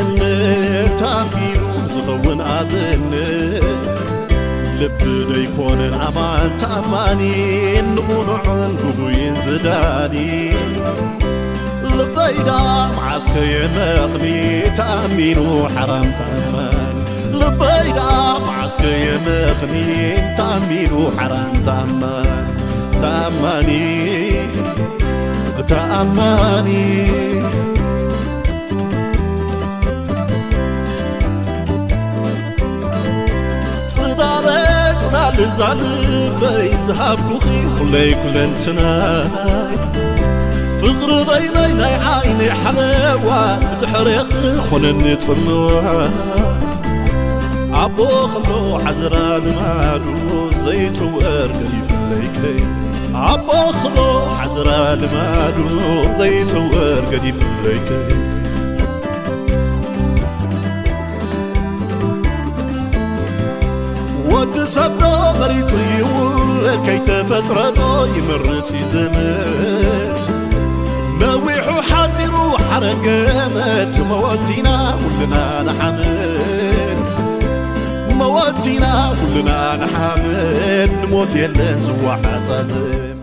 እምነት ታቢሉ ዝኸውን ኣብነት ልቢ ደይኮነን ኣማን ተኣማኒ ንቑኑዕን ጉጉይን ዝዳኒ ልበይዳ መዓስከ የመኽኒ ተኣሚኑ ሓራም ተኣማኒ ልበይዳ መዓስከ የመኽኒ ተኣሚኑ ሓራም ተኣማኒ ተኣማኒ ተኣማኒ ጽላለ ጽላል እዛ ልበይ ዝሃብኩኺ ኩለይ ኩለንትናይ ፍቕሪ በይነይ ናይ ዓይኒ ሓለዋ ብድሕሬኺ ኾነኒ ጽምዋ ኣቦ ኸሎ ዓዝራ ልማዱ ዘይጽወር ገዲፍለይከይ ኣቦ ኸሎ ዓዝራ ልማዱ ዘይጽወር ገዲፍለይከይ ወዲ ሰብ ዶ መሪጹ ይውለድ ከይተፈጥረ ዶ ይመርጽ ይዘምር ነዊሑ ሓጺሩ ሓረገመድ መወቲና ኩልና ንሓምድ መወቲና ኩልና ንሓምድ ንሞት የለን ዝወሓሳዝን